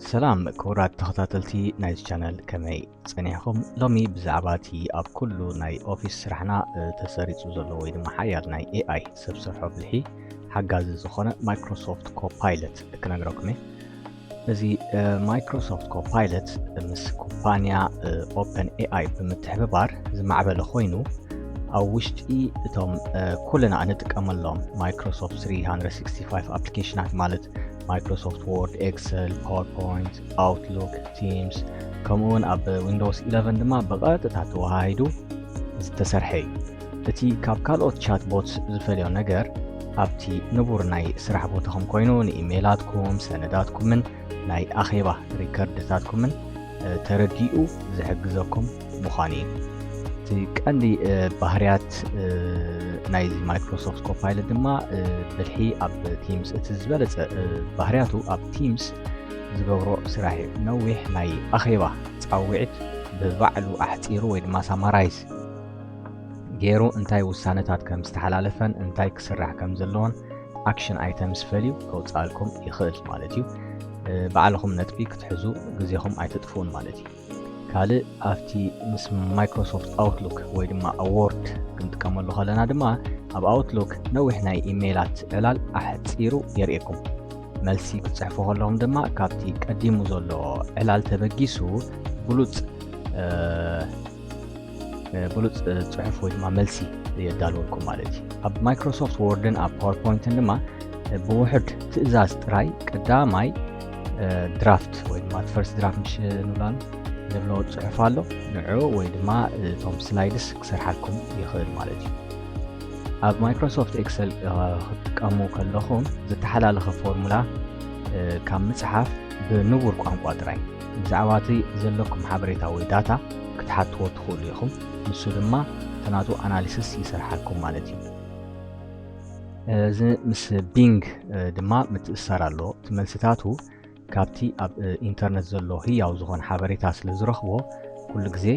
ሰላም ክቡራት ተኸታተልቲ ናይዚ ቻነል፣ ከመይ ጸኒሕኩም? ሎሚ ብዛዕባ እቲ ኣብ ኩሉ ናይ ኦፊስ ስራሕና ተሰሪጹ ዘሎ ወይ ድማ ሓያል ናይ ኤኣይ ሰብ ሰርሖ ብልሒ ሓጋዚ ዝኾነ ማይክሮሶፍት ኮፓይለት ክነግረኩም እየ። እዚ ማይክሮሶፍት ኮፓይለት ምስ ኩባንያ ኦፐን ኤኣይ ብምትሕብባር ዝማዕበለ ኮይኑ፣ ኣብ ውሽጢ እቶም ኩልና እንጥቀመሎም ማይክሮሶፍት ትሪ ሃንድረድ ሲክስቲ ፋይቭ ኣፕሊኬሽናት፣ ማለት ማይክሮሶፍት ወርድ፣ ኤክሰል፣ ፓወርፖይንት፣ ኣውትሉክ፣ ቲምስ፣ ከምኡ እውን ኣብ ዊንዶውስ ኢለቨን ድማ ብቐጥታ ተወሃሂዱ ዝተሰርሐ እዩ። እቲ ካብ ካልኦት ቻትቦትስ ዝፈልዮ ነገር፣ ኣብቲ ንቡር ናይ ስራሕ ቦታኹም ኮይኑ ንኢሜይላትኩም፣ ሰነዳትኩምን ናይ ኣኼባ ሪከርድታትኩምን ተረዲኡ ዝሕግዘኩም ምዃኑ እዩ። እቲ ቀንዲ ባህርያት ናይዚ ማይክሮሶፍት ኮፓይለት ድማ ብልሒ ኣብ ቲምስ፣ እቲ ዝበለጸ ባህርያቱ ኣብ ቲምስ ዝገብሮ ስራሕ እዩ። ነዊሕ ናይ ኣኼባ ጻውዒት ብባዕሉ ኣሕጺሩ ወይ ድማ ሳማራይዝ ገይሩ እንታይ ውሳነታት ከም ዝተሓላለፈን እንታይ ክስራሕ ከም ዘለዎን ኣክሽን ኣይተምስ ፈልዩ ከውፅኣልኩም ይኽእል ማለት እዩ። ባዕልኹም ነጥቢ ክትሕዙ ግዜኹም ኣይተጥፍኡን ማለት እዩ። ካልእ ኣብቲ ምስ ማይክሮሶፍት ኣውትሉክ ወይ ድማ ኣዎርድ ክንጥቀመሉ ከለና ድማ ኣብ ኣውትሉክ ነዊሕ ናይ ኢሜይላት ዕላል ኣሕፂሩ የርእየኩም። መልሲ ክትፅሕፉ ከለኹም ድማ ካብቲ ቀዲሙ ዘሎ ዕላል ተበጊሱ ብሉፅ ብሉፅ ፅሑፍ ወይ ድማ መልሲ የዳልወልኩም ማለት እዩ። ኣብ ማይክሮሶፍት ወርድን ኣብ ፓወርፖይንትን ድማ ብውሕድ ትእዛዝ ጥራይ ቀዳማይ ድራፍት ወይ ድማ ፈርስት ድራፍት ምሽ ንብላን ንብሎ ፅሑፍ ኣሎ። ንዑ ወይ ድማ እቶም ስላይድስ ክሰርሓልኩም ይኽእል ማለት እዩ። ኣብ ማይክሮሶፍት ኤክሰል ክትጥቀሙ ከለኹም ዝተሓላለኸ ፎርሙላ ካብ ምፅሓፍ ብንቡር ቋንቋ ጥራይ ብዛዕባ እቲ ዘለኩም ሓበሬታ ወይ ዳታ ክትሓትዎ ትኽእሉ ኢኹም። ንሱ ድማ እቲ ናቱ ኣናሊሲስ ይሰርሓልኩም ማለት እዩ። እዚ ምስ ቢንግ ድማ ምትእስሳር ኣለዎ። እቲ መልስታቱ ካብቲ ኣብ ኢንተርነት ዘሎ ህያው ዝኾነ ሓበሬታ ስለ ዝረኽቦ ኩሉ ግዜ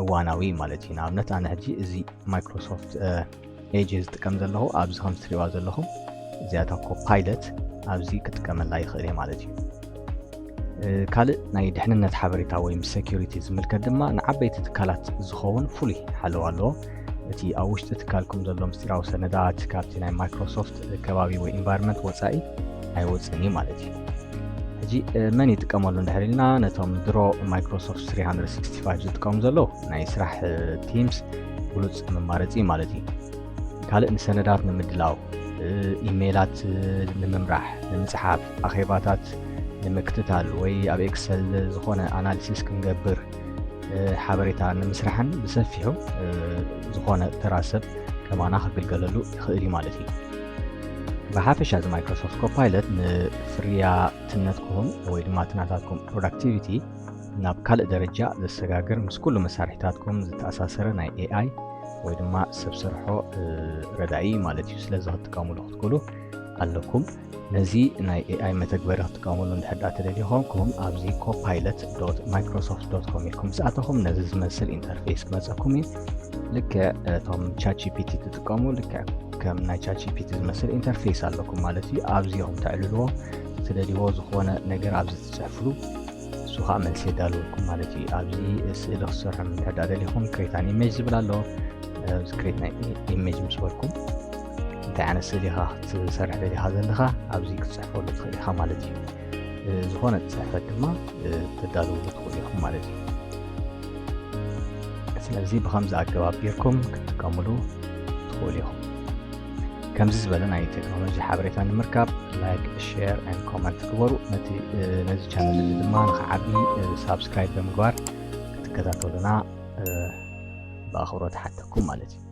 እዋናዊ ማለት እዩ። ንኣብነት ኣነ ሕጂ እዚ ማይክሮሶፍት ኤጅ ዝጥቀም ዘለኹ ኣብዚ ከም ትሪእዋ ዘለኹም እዚኣታ ኮፓይለት ኣብዚ ክጥቀመላ ይኽእል እየ ማለት እዩ። ካልእ ናይ ድሕንነት ሓበሬታ ወይ ምስ ሴኪሪቲ ዝምልከት ድማ ንዓበይቲ ትካላት ዝኸውን ፍሉይ ሓለዋ ኣለዎ። እቲ ኣብ ውሽጢ ትካልኩም ዘሎ ምስጢራዊ ሰነዳት ካብቲ ናይ ማይክሮሶፍት ከባቢ ወይ ኢንቫይሮንመንት ወፃኢ ኣይወፅን እዩ ማለት እዩ። ሕጂ መን ይጥቀመሉ እንድሕር ኢልና፣ ነቶም ድሮ ማይክሮሶፍት ትሪ ሃንድረድ ሲክስቲ ፋይቭ ዝጥቀሙ ዘለዉ ናይ ስራሕ ቲምስ ብሉፅ መማረፂ ማለት እዩ። ካልእ ንሰነዳት ንምድላው፣ ኢሜይላት ንምምራሕ፣ ንምፅሓፍ፣ ኣኼባታት ንምክትታል ወይ ኣብ ኤክሰል ዝኾነ ኣናሊሲስ ክንገብር ሓበሬታ ንምስራሕን ብሰፊሑ ዝኾነ ተራ ሰብ ከማና ክግልገለሉ ይኽእል እዩ ማለት እዩ። ብሓፈሻ እዚ ማይክሮሶፍት ኮፓይለት ንፍርያትነትኩም ወይ ድማ ትናታትኩም ፕሮዳክቲቪቲ ናብ ካልእ ደረጃ ዘሰጋግር፣ ምስ ኩሉ መሳርሒታትኩም ዝተኣሳሰረ ናይ ኤኣይ ወይ ድማ ሰብ ሰርሖ ረዳኢ ማለት እዩ። ስለዚ ክትጥቀሙሉ ክትክእሉ ኣለኩም። ነዚ ናይ ኤኣይ መተግበሪ ክትጥቀሙሉ እንድሕር ደኣ ተደሊኹም፣ ኣብዚ ኮፓይለት ዶት ማይክሮሶፍት ዶት ኮም ኢልኩም ምስ ኣተኹም ነዚ ዝመስል ኢንተርፌስ ክመፀኩም እዩ። ልክዕ እቶም ቻት ጂ ፒ ቲ ትጥቀሙ ልክዕ ከም ናይ ቻት ጂ ፒ ቲ ዝመስል ኢንተርፌስ ኣለኩም ማለት እዩ። ኣብዚ ኢኹም ተዕልልዎ፣ ትደልይዎ ዝኾነ ነገር ኣብዚ ትፅሕፍሉ እሱ ከዓ መልሲ የዳልወልኩም ማለት እዩ። ኣብዚ ስእሊ ክትሰርሑ እንድሕር ደኣ ደሊኹም ክሬት ኣን ኢሜጅ ዝብል ኣሎ። ኣብዚ ክሬት ናይ ኢሜጅ ምስ በልኩም እንታይ ዓይነት ስእሊ ኢኻ ክትሰርሕ ደሊኻ ዘለኻ ኣብዚ ክትፅሕፈሉ ትኽእል ኢኻ ማለት እዩ። ዝኾነ ፅሕፈት ድማ ተዳልውሉ ትኽእሉ ኢኹም ማለት እዩ። ስለዚ ብኸምዚ ኣገባብ ጌርኩም ክትጥቀምሉ ትኽእሉ ኢኹም። ከምዚ ዝበለ ናይ ቴክኖሎጂ ሓበሬታ ንምርካብ ላይክ፣ ሼር and ኮመንት ግበሩ። ነቲ ነዚ ቻነል እዚ ድማ ንኽዓቢ ሳብስክራይብ ብምግባር ክትከታተሉና ብኣኽብሮት ሓተኩም ማለት እዩ።